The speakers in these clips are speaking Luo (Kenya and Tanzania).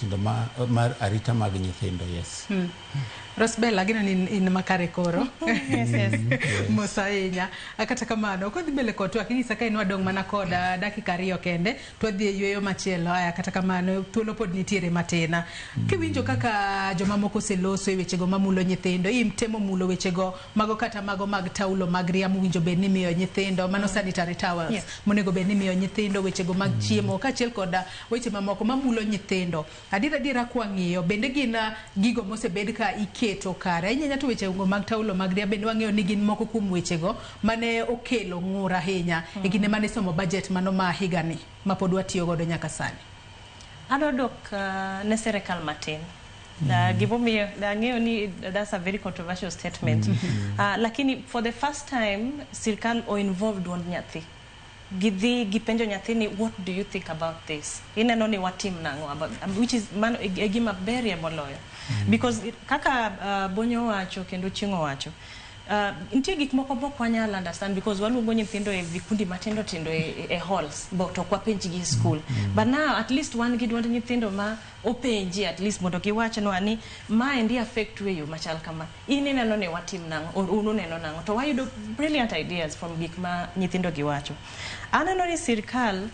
Tindo ma, mar arita mag nyithindo, yes. Rosbel, ageno ni in makare koro. Yes. Mos ahinya. Kata kamano, kodhi mbele kod twak, inyisa ka in wadong' mana kod dakika 2 kende, to wadhi e yueyo machielo. Aya, kata kamano, thuolo pod nitiere matin. Kiwinjo kaka jomamoko oseloso e wechego mamulo nyithindo, temo mulo wechego mago kata mago mag taulo mag ria mowinjo bed ni imiyo nyithindo, mano sanitary towels, monego bed ni imiyo nyithindo, wechego mag chiemo, kaachiel kod weche mamoko mamulo nyithindo. Adier adiera kwang'iyo, bende gin gigo mosebed ka iketo kare. Ahinya to wechego mag taulo mag ria bende wang'eyo ni gin moko kuom wechego mane okelo ng'ur ahinya e kinde mane isomo budget mano ma higani ma pod watiyo godo nyaka sani. Adwa dok ne sirikal matin. Gimomiyo ang'eyo ni that's a very controversial statement. Lakini for the first time sirikal o involve duond nyathi. Gidhi gipenjo nyathi ni, "What do you think about this? Ineno ni watim nang'o about?" Which is mano e gima berie moloyo. Because kaka Bonyo owacho kendo Chieng' owacho, nitie gik moko mok wanyal understand because waluongo nyithindo e vikundi matindo tindo e halls bo to ok wapenjgi e school. But now at least wan gi duond nyithindo ma openji at least mondo giwachnwa ni maendi affect e yo machal kama. In ineno ni watim nang'o or un uneno nang'o? To wayudo brilliant ideas from gik ma nyithindo giwacho. Aneno ni sirkal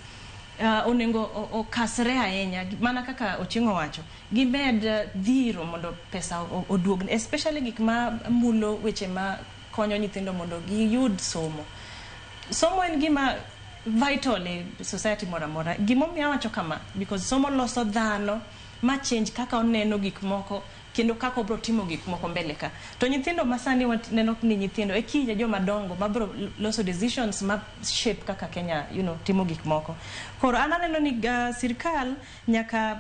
onego okasre ahinya mana kaka Ochieng' owacho, gimed dhiro mondo pesa oduog, especially gik ma mulo weche ma konyo nyithindo mondo giyud somo. Somo en gima vital e society moro amora. Gimomiyo awacho kama, because somo loso dhano ma change kaka oneno gik moko kendo kaka obro timo gik moko mbele ka. To nyithindo masani neno ni nyithindo e kiny e joma dongo mabro loso decisions ma shape kaka Kenya timo gik moko. Koro an aneno ni sirkal nyaka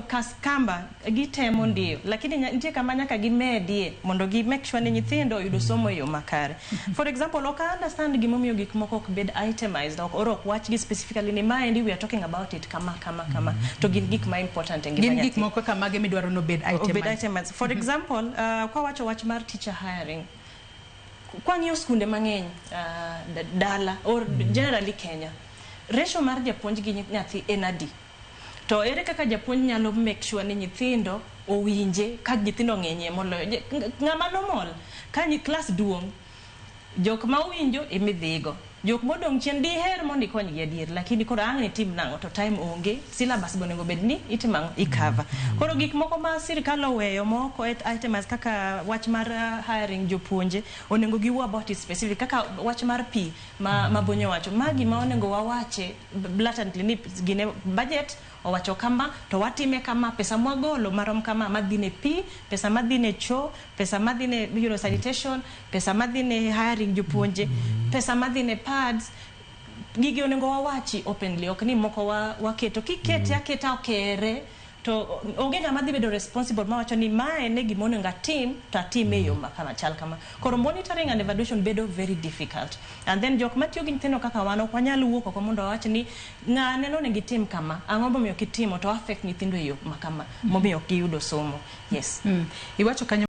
kas kamba gitemo ndio, lakini nitie kama nyaka gimedie mondo gi make sure ni nyithindo oyudo somo e yo makare. For example, ok I understand gimomiyo gik moko ok bed itemized, ok or ok wachgi specifically ni maendi we are talking about it kama kama kama, to gin gik ma important e ngima Gin gik nyathi. moko kaka mage midwaro nobed Obed itemized? Itemized. For example, kwawacho wach mar teacher hiring, kwang'iyo skunde mang'eny dala or generally Kenya, ratio mar japuonj gi nyathi en adi? To ere kaka japuonj nyalo make sure ni nyithindo owinje ka nyithindo ng'enyie moloyo? Ng'ama normal ka class duong', jok ma owinjo emidhigo, jok modong' chien diher mondo ikonygi adier, lakini koro ang' nitim nang'o to time onge, syllabus be onego bed ni itimo ang'o, icover. Koro gik moko ma sirikal oweyo moko itemize kaka wach mar hiring jopuonje, onego giwuo about it specific, kaka wach mar pi ma Bonyo wacho, magi ma onego wawache blatantly ni gine budget owacho kama to watime kama, pesa mwagolo marom kama madhi ne pi, pesa madhi ne cho, pesa madhi ne sanitation, pesa madhi ne hiring jopuonje, pesa madhi ne pads. Gigi onego wawachi openly, ok ni moko waketo kikete aketa okere to onge ng'ama dhi bedo responsible mawacho ni mae ne gima onego atim to atime e yo ma kama chal kama. Koro monitoring and evaluation bedo very difficult, and then jok matiyo gi nyithindo kaka wan ok wanyal wuok oko mondo wawach ni ng'ane nonego itim kama, ang'o momiyo ok itimo, to affect nyithindo e yo ma kama momiyo ok giyudo somo, yes. Iwacho kanyo.